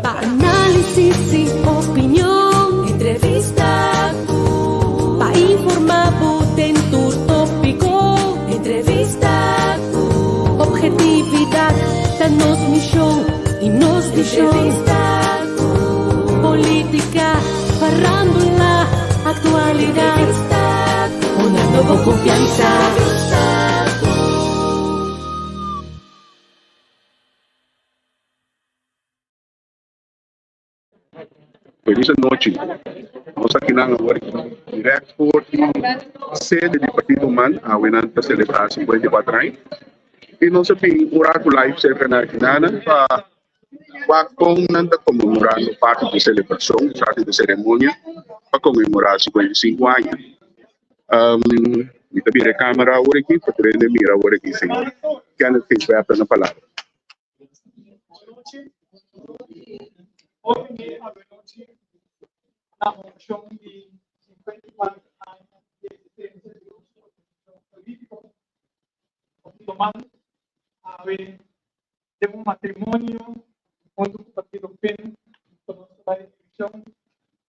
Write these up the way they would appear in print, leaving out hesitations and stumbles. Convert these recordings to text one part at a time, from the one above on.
Pa análisis i opinion. Entrevista ku. Pa informá bo den tur tópiko. Entrevista ku. Ophetividat ta nos mishon i nos vishon. Entrevista ku. Polítika, farándula, aktualidat. Entrevista ku. Honrando bo konfiansa. Entrevista ku. Feliz anochi. Nos aki nan awor direct for di sede di Partido Man. Awe nan ta celebra 54 aña. Y nos a bin un rato live cerca na Kinana pa wak con nan ta conmemorando parti di celebracion, parti di ceremonia pa conmemora 55 aña. Mi ta bira e camera awor aki pa tur hende mira awor aki señor Kenneth Gijsbertha na palabra. Hopi mi awe nochi na okashon di 54 aña di eksistensia di nos organisashon polítiko, Partido man, awe den un matrimonio huntu ku Partido pin ku nos ta bai elekshon.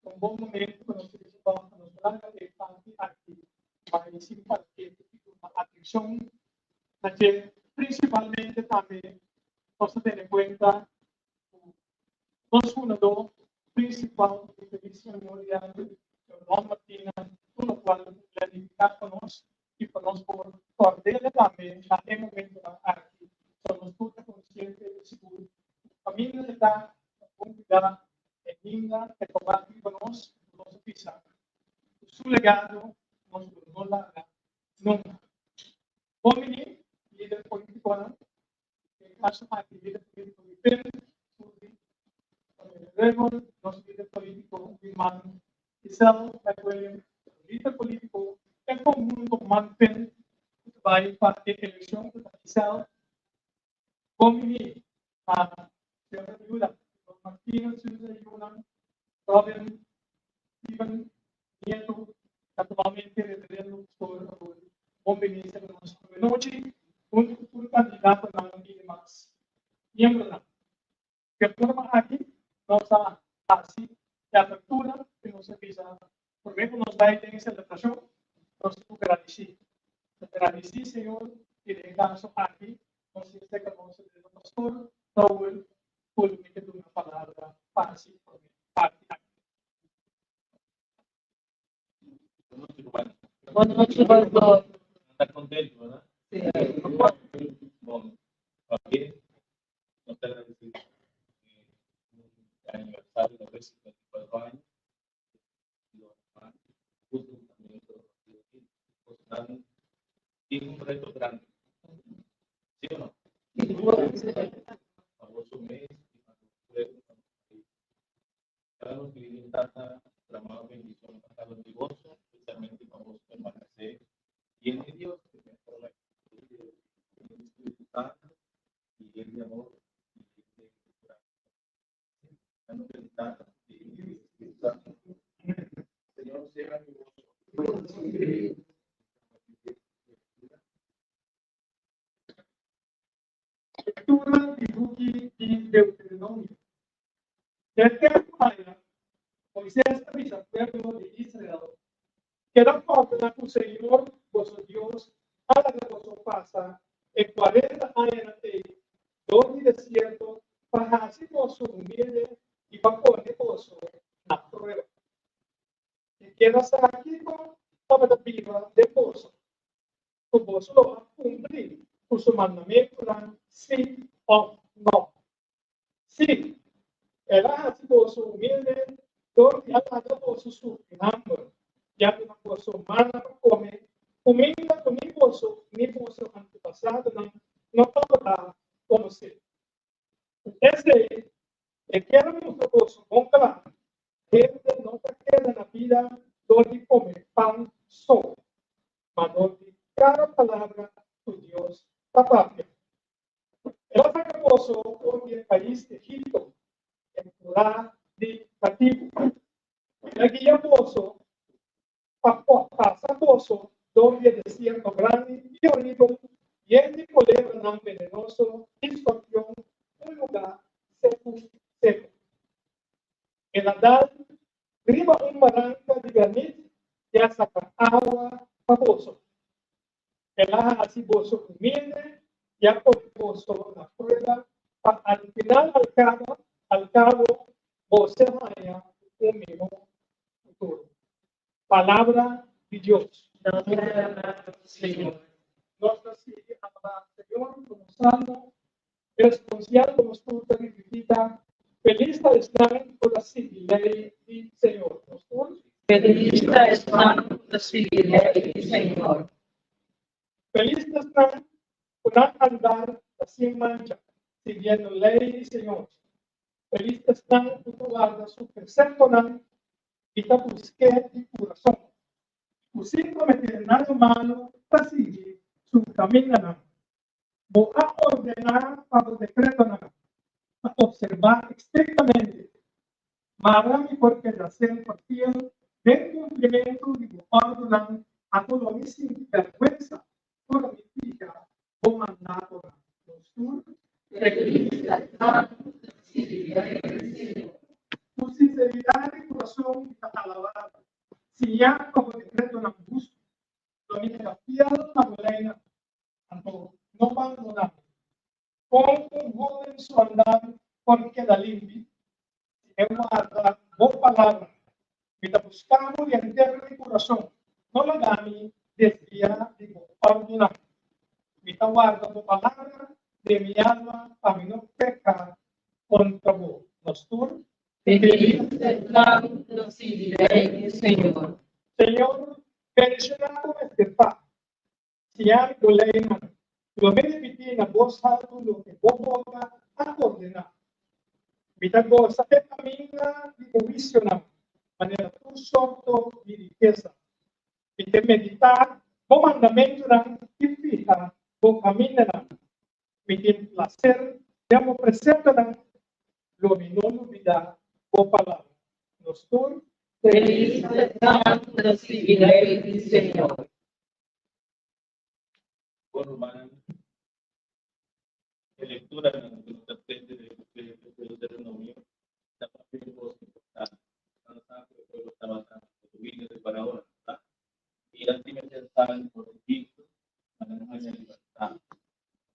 Ta un bon momento ku nos ta bisa bon pa nos laga e parti aki bai sin parke i duna atenshon na dje. Prinsipalmente tambe nos ta tene kuenta ku nos fundadó prinsipal di Feliz Memoria, Don Martina, tur lokual el a nifiká pa nos i pa nos por kòrd'é tambe na e momentonan aki. So nos tur ta konsiente i sigur ku kaminda e ta, ta bon kuidá, e hinda e kombatí pa nos, ku nos a bisa ku su legado nos lo no laga nunka. Bon bini, lider politikonan, den kaso aki lider politiko di pen, Suzy, Raymond, nos lider politiko di man, Giselle, McWilliam, lider politiko den konhunto man pen ku ta bai pa e elekshon ku ta Giselle. Bon bini na señora Yula, Don Martino, Suzy Yunan, Robin, Steven, Nieto, naturalmente Reverendo Pastor Abel. Bon bini serka nos awe nochi huntu ku tur kandidatonan i demas miembronan. Di e forma aki nos a hasi e apertura i nos a bisa promé ku nos bai den e selebrashon nos tin ku gradisí. Ta gradisí Señor i den e kaso aki nos tin serka nos Reverendo Pastor Raul ku lo mi ke duna palabra pa hasi promé parti aki. Buenas noches, pastor. Está contento, ¿verdad? Sí. Bueno, también nos agradecemos el aniversario de los 54 años. Tiene un reto grande. ¿Sí o no? Famoso mes, Cada nos pide tanta derramado bendición para los negocios, especialmente para vos permanecer y en Dios, que mejor la el Espíritu Santo y el de amor y el de Señor sea mi voz. Lectura di buki di Deuteronomio. Den tempu aya, Moises a bisa pueblo di Israel, Keda kòrda ku Señor boso Dios a laga boso pasa e kuarenta añanan ei dor di desierto pa hasi boso humilde i pa pone boso na prueba. I keda sa kiko tabata biba den boso, ku boso lo a kumpli ku su mandamentunan sí òf nò. Sí, el a hasi boso humilde dor di a laga boso sufri hamber i a duna boso mana pa kome, kuminda ku ni boso ni boso antepasadonan no tabata konosé. Ku esei, e kier a mustra boso bon kla, hende no ta keda na bida dor di kome pan so, ma dor di kada palabra ku Dios ta papia. El a saka boso for di e pais Egipto, e kurá di katibu. El a guia boso pa pasa boso dor di e desierto grandi i horibel, yen di kolebranan venenoso i skorpion, un lugá seku seku. El a dal riba un baranka di granit i a saka awa pa boso. El a hasi boso humilde i a pone boso na prueba pa al final al kaba al kabo boso haña un mihó futuro. Palabra di Dios. Señor. Nos ta sigui alabá Señor ku nos salmo responsial ku nos tur ta ripitita, Felis ta esnan ku ta sigui lei di Señor. Nos tur. Felis ta esnan ku ta sigui lei di Señor. Felis ta esnan ku nan andar ta sin mancha, siguiendo lei di Señor. Felis ta esnan ku ta warda su preseptonan i ta busk'é di kurason, ku sin kometé nada malu ta sigui su kamindanan. Bo a ordená pa bo dekretonan ta opserbá estriktamente. Mara mi por keda semper fiel den kumplimentu di bo òrdunan, anto lo mi sinti bèrgwensa ora mi fija bo mandatonan. Nos tur. Felis ta esnan ku ta sigui lei di Señor. Ku sinseridat di kurason mi ta alabá bo, siñá pa bo dekretonan hustu. Lo mi keda fiel na bo leinan. Anto no bandoná mi. Kon un hóben su andar por keda limpi? Si e warda bo palabra. Mi ta buska bo di henter mi kurason, no laga mi desviá di bo òrdunan. Mi ta warda bo palabra den mi alma pa mi no peka kontra bo. Nos tur. Felis esnan ku ta sigui lei di Señor. Señor, bendishoná bo mester ta. Siña bo leinan. Lo mi ripití na bos haltu loke bo boka a ordená. Mi ta gosa e kaminda di bo huisionan manera tur sorto di rikesa. Mi ke meditá bo mandamentunan i fiha bo kamindanan. Mi tin plaser den bo preseptonan, lo mi no lubidá bo palabra. Nos tur. Felis esnan ku ta sigui lei di Señor. Bon rumannan, e lekturanan ku nos ta prende den Deuteronomio ta papia un kos importante. Nos sa ku e pueblo tabata dominio di faraon, ta? I nan tin mester sali for di Egipto pa nan haña libertat.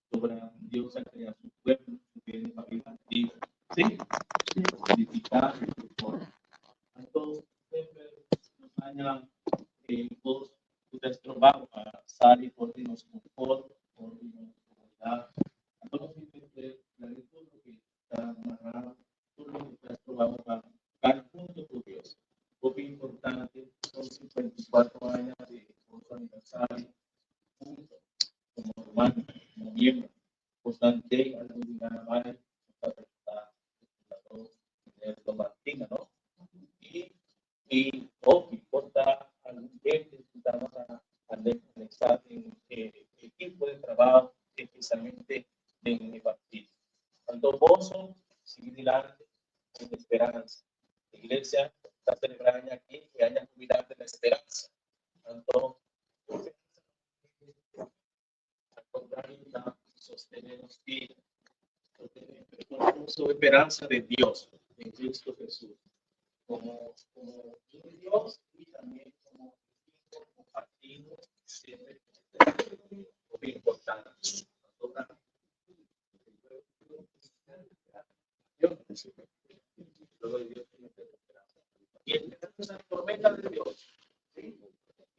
Pasobra Dios a krea su pueblo, su hende pa biba liber. Sí? Signifiká su forma. Anto semper nos haña e kos ku ta stroba pa sali for di nos konfort, for di nos komunidat. Anto nos tin mester lari tur loke ta mará, tur loke ta stroba pa kana huntu ku Dios. Hopi importante, son 54 aña di nos aniversario hunto komo ruman, komo miembro. Bosnan den algun di nan bai nos ta presentá e fundador Ernesto Martina, no? I i hopi por ta algun hende ku tabata anexá den e ekipo de trabaho, espesialmente den e partido. Anto boso sigui dilanti ku esperansa. Iglesia ta selebrá aña aki e aña jubilar de la esperansa. Anto Al contrario, ta sostené nos bida, sostené su esperanza de Dios en Cristo Jesús, como, como hijo de Dios y también como equipo compartido, siempre muy importante. Y esperanza es la promesa de Dios. ¿Sí?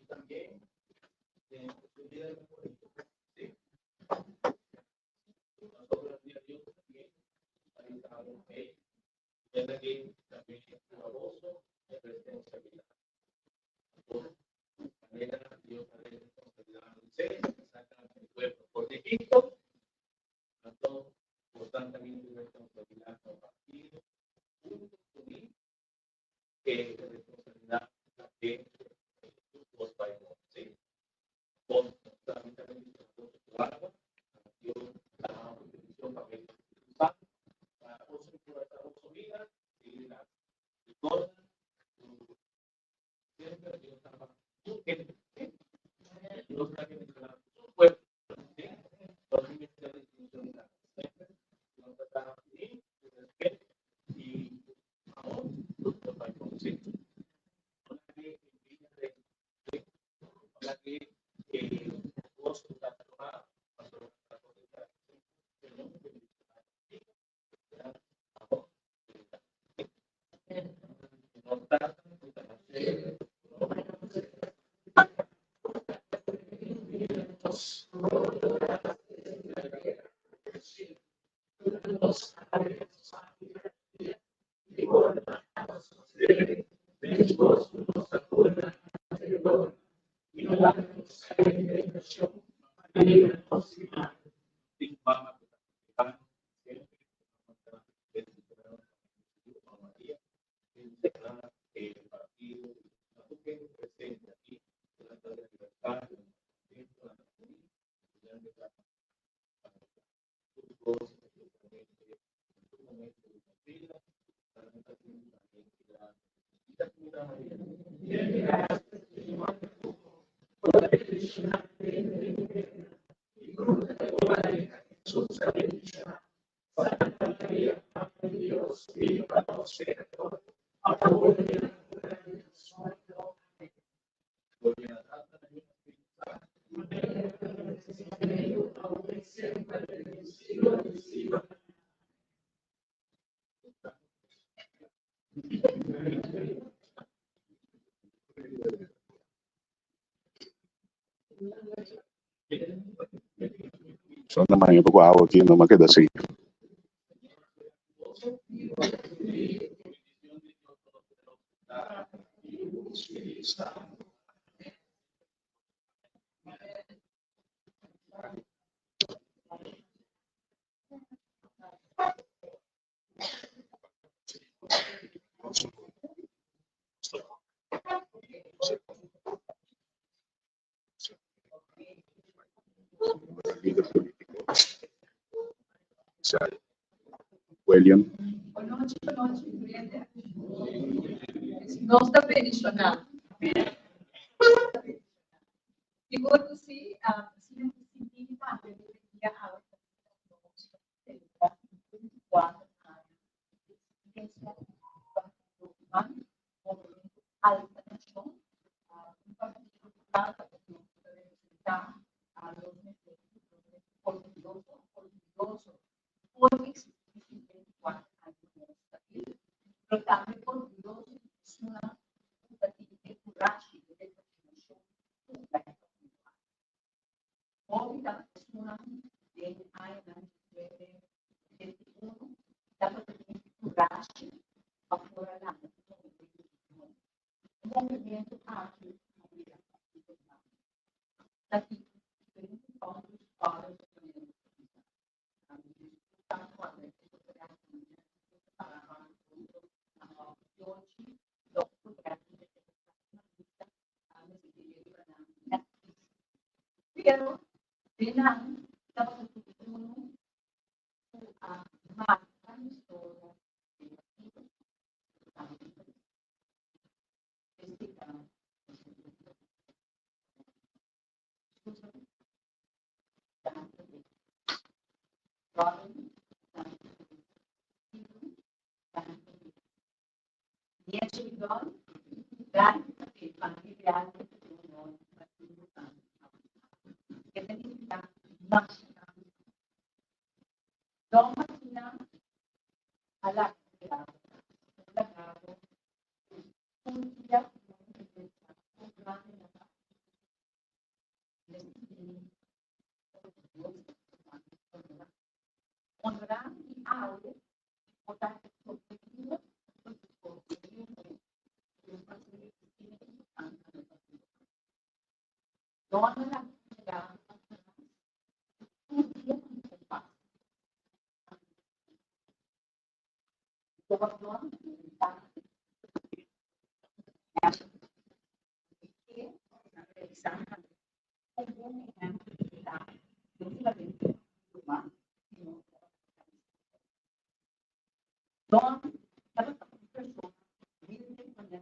Y también Son na maña poko awa aki no ma keda sin. Lider politico. William. Bonochi, bonochi, cliente. Nos ta bendishoná. Sigur ku si, asina mi ta sinti mi tambe riba e dia awe ta nos ta selebrá 54 aña di eksistensia di Partido man, Movimiento Alta Nashon, un partido ku ta representá a nos mester orguyoso, orguyoso por existi 54 aña nos ta tin, pero tambe orguyoso di esunnan cu ta tin e curashi y determinacion cu bai pa cumpli. Hopi ta esunnan den añanan 1971 tabata tin curashi pa por a lanta un movimento nobo. E movimento aki a bira Partido Blanco. Ta tin diferente founders fathers manera nos ta bisa. Pero den nan tabata tin unu ku a marka historia den partido ku tambe den pais. Esei ta Susan Robin Don Martina a laga un legado ku un dia nos mester pensa kon grandi nan ta. Mester bini orguyoso pa honra i awe por ta sorprendido Dòna la legado pa tur dia ku pasa. Don tabata un persona humilde manera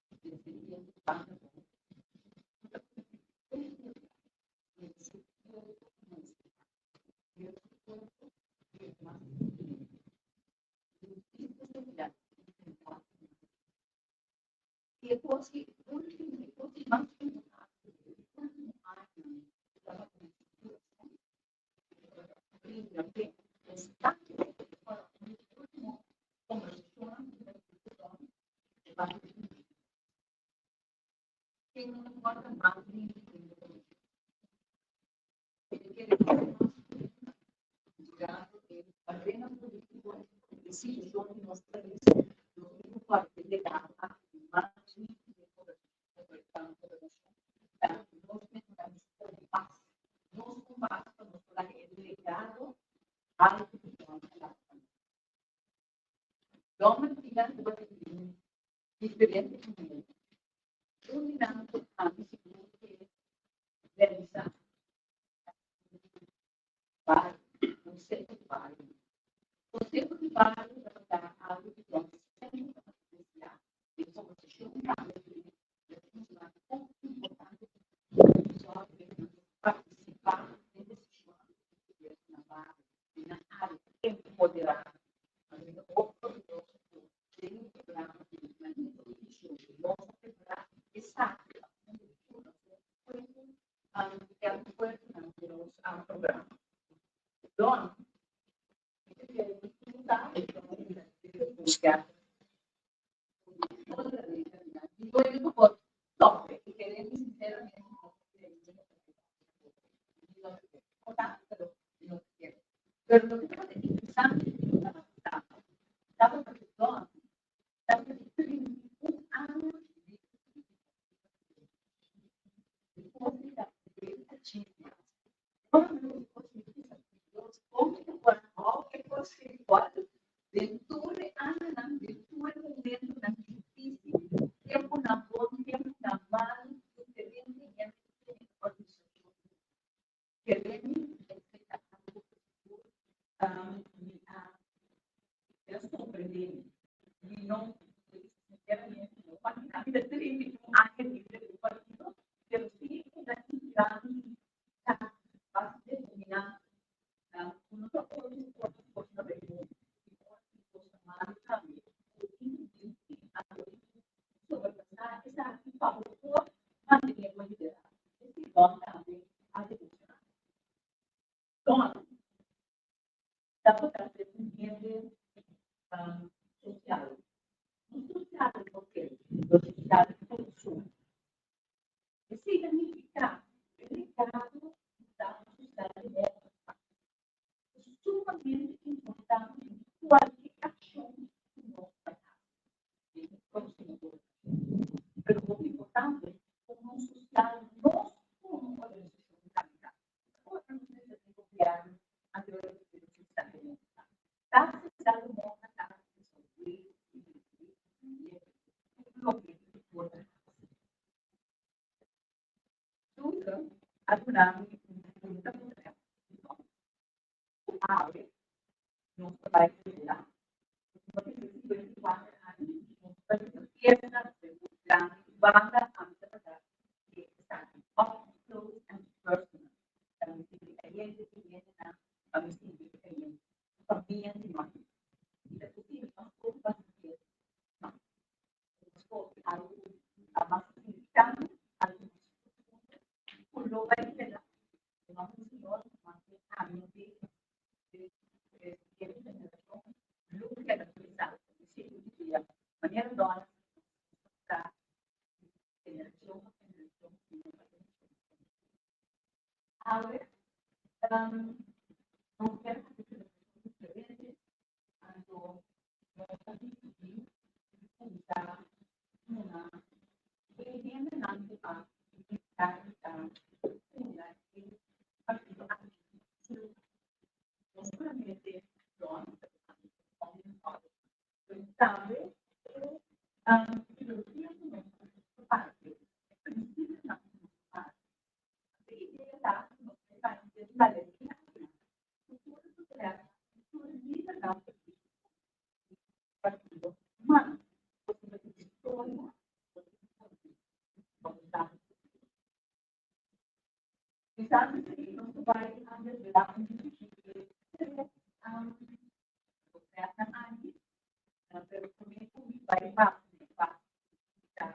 ku descendiente banda bon ku ta cumpli den su cuerpo den su cuerpo y mas I e kos ki último, e kos di mas importante, e último añanan tabata un situashon Nos un pas pa nos por laga e legado altu ku Don a laga pa nos. Don Martina tabata tin diferente momento. Un di nan ku ami sigur ke realisá bario, konseho di bario. Konseho di bario tabata algu ku Don semper tabata deseá. Den kombersashon tambe ku e funshonnan hopi importante ku sòru pa nan partisipá den desishonnan ku tin ke ber ku nan bario, den nan área, empoderá. Anto mi ta hopi orguyoso ku den e programa di Maneho i Vishon nos a prepará esaki pa un di tur nos fuerte fuertenan den nos programa. Don, mi ta kere mi tur ta Pero lo que tabata interesante ku tabata tabata ku Don tabata di 31 aña di Den tur e añanan, den tur e momentunan difísil, tempunan bon, tempunan malu, diferente hende ku tene organisashon. Kere mi esei ta algu ku sigur mi a a sorprendé mi. Mi no, sinceramente, no imaginá mi ta 31 aña lider di un partido, pero sí el a inspirá mi ta mas determiná ku no ta ora ku ora ku kos ta bai bon, i ora ku kos ta malu tambe, ku tin ku tin algu ku sobrepasá esaki pa bo por mantené bo liderazgo. Esei Don tambe a demostrá. Don tabata ser un hende sosial, no sosial den papel, pero sosial den kurason. Esei ta nifiká ku e legado di Estado Sosial Demókrata ta sumamente importante den kualke akshon ku nos bai hasi den e próksimo gobernashon. Pero hopi importante komo un sosial nos komo organisashon tambe ta. Ora nos mester den gobièrnu anto e Partido Sosial Demókrata ta Sosial Demókrata resolvé i resolvé tur loke por ta hasi. Suze a duna mi un bunita portrèt di Don. Ku awe nos ta bai selebrá. Nos ta tin 54 aña, nos ta bai tin fiesta, nos ta bai tin grandi un banda, ami tabata ke esaki up close and personal. Pa mi sinti kayente ku hendenan, pa mi sinti kayente ku famia di nos. I ta posibel pa nos pa fiesta. No. Nos algu ta mas significante, algu mas profundo, ku lo bai keda den nos Señor, maske ami no tin den siguiente generashon lo keda ku esaki. Mi siempre diria, manera dòna ta generashon pa generashon i no pa generashon. Awe nos kier hasi selebrashon diferente. Anto nos a disidí di kuminsá duna e hendenan ku a bishitá i ta funda e partido aki su no solamente don, pero tambe e founding fathers, pero tambe e filosofia ku nos ta papia, e prinsipionan ku nos ta papia. Anto e idea ta ku nos ta papia di mayoria akinan Kultura popular kultura lidernan polítiko di partido humano, pasobra tin historia bo tin konta pa bo sa futuro. Kisas esei nos ta bai a desvelá un poco di e tres portretnan aki, pero promé ku mi bai pasa na e parti ku ta.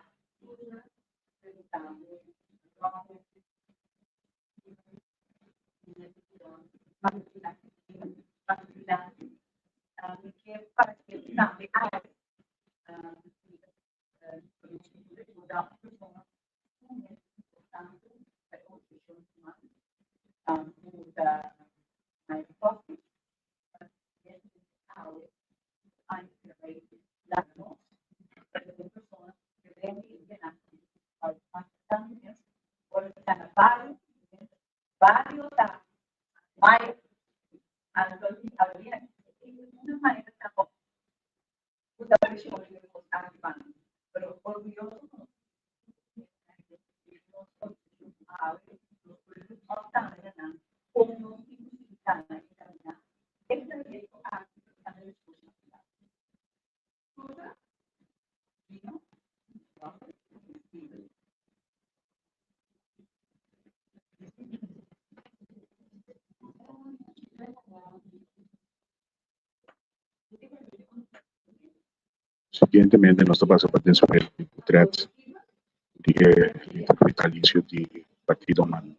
Siguientemente nos ta pasa pa despues di potret di e lider vitalicio di Partido man.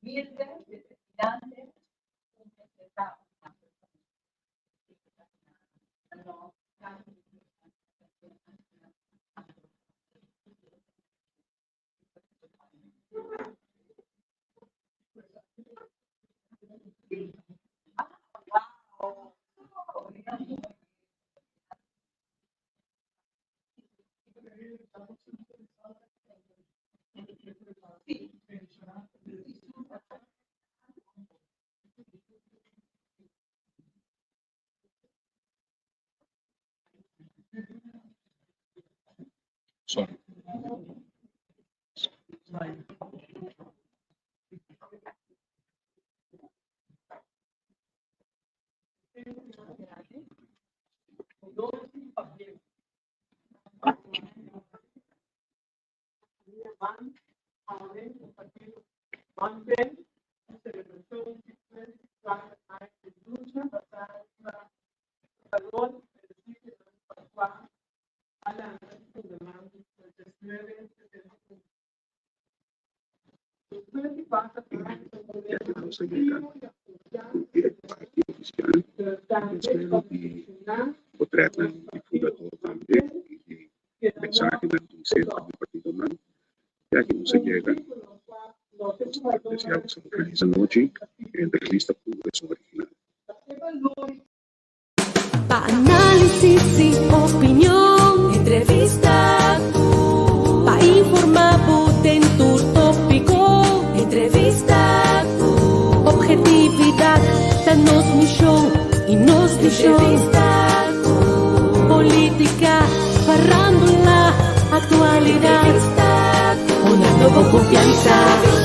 Humilde, determinante, un mester ta un Sorry. Ya que nos a yega ku e parti ofisial, espero di potretnan di fundador tambe i di mensahenan di sentro di partidonan. Ya que nos a yega, nos ta deseá boso un felis anochi. E entrevista ku esun original. Pa análisis i opinion, entrevista ku pa informá bo den tur tópiko, entrevista ku objetividat ta nos mishon i nos vishon, entrevista ku polítika, farándula, aktualidat, entrevista ku honrando bo konfiansa.